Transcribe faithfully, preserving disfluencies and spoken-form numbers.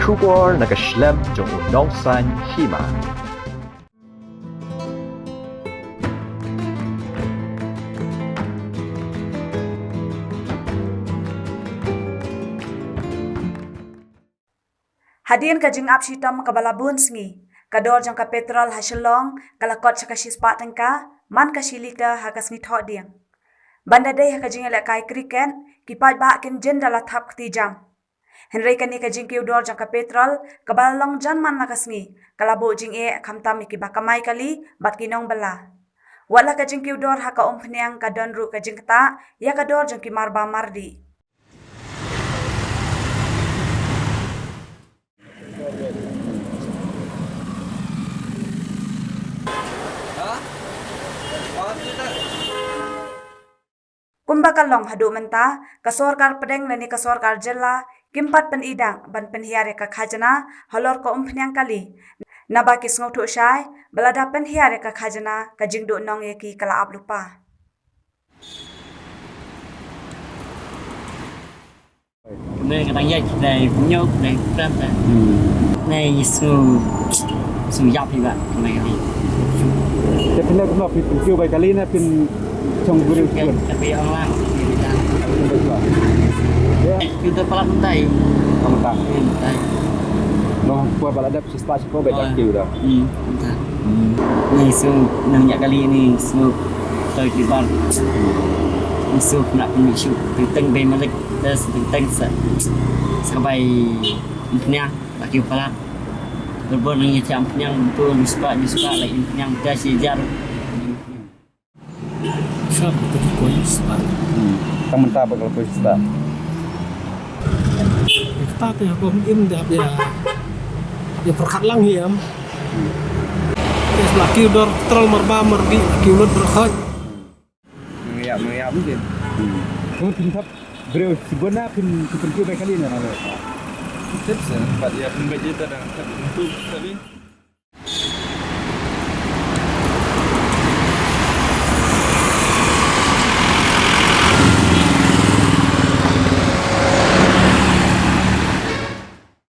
Khubor na ka shlem jong u nongsan hima. Hadien ka jingap shitom kaba la bun sngi, ka dor jong ka petrol ha Shillong ka la kot sha ka shispah tyngka man ka shi liter ha ka sngi Thohdieng. Ban da dei ha ka jingïalehkai cricket, ki paidbah kin jin da la thap kti jam. Hynrei kane ka jingkiew dor jong ka petrol kaba la long jan man la ka sngi ka la buh jingeh khamtam ïa kiba kamai kali bad ki nongbylla. Wat la ka jingkiew dor ha ka umphniang ka don ruh ka jingktah ïa ka dor jong ki marba mardih. Kumba ka long haduh mynta, ka sorkar pdeng lane ka sorkar jylla kim pat pynidang ban pynhiar ïa ka khajna halor ka umphniang kali, naba ki sngewthuh shai ba lada pynhiar ïa ka khajna, ka jingduhnong ïa ki ka la ap lypa. Kane ka dang ïaid kane, pynïoh kane, pynïoh kane. Hmm. Kane ngi sngew, sngew ïap hi bah, kane kane. Te phin leh kumno, phin, phin kiew bai kali ne phin shong briew shuwa? Ka phi ong lang. Phin bai shuwa. Ïa. Kiew te palat mynta. Palat mynta. Ïa, mynta. Noh, por palat dep. Shispah shiphew bad ka kiew da. Hmm, kumta. Hmm. Ngi sngew nang ïa kali ngi sngew toit libar. Ngi sngew khynnah pynmih shuh. Teng teng bei malik. Te sa teng teng sa. Sa ka bai umphniang la kiew palat. Lada nang ïa thiah umphniang tu ngi spah, ngi spah la umphniang te shi hajar. Sharp, ka la koi shispah. Hmm. Tang mynta ba ka la koi shispah. Kata te ha ka hok im da ïa, ïa pyrkhat lang hi em. Hmm. Te la kiew dor petrol marba mardih, la kiew lut byrkhot. Ngi ïap, ngi ïap mungkin. Hmm. Kamu phin thap briew shibun na phin, phin kiew bai kali na. Tip sa. Pat ïa phin bai jita dang thap tu kali.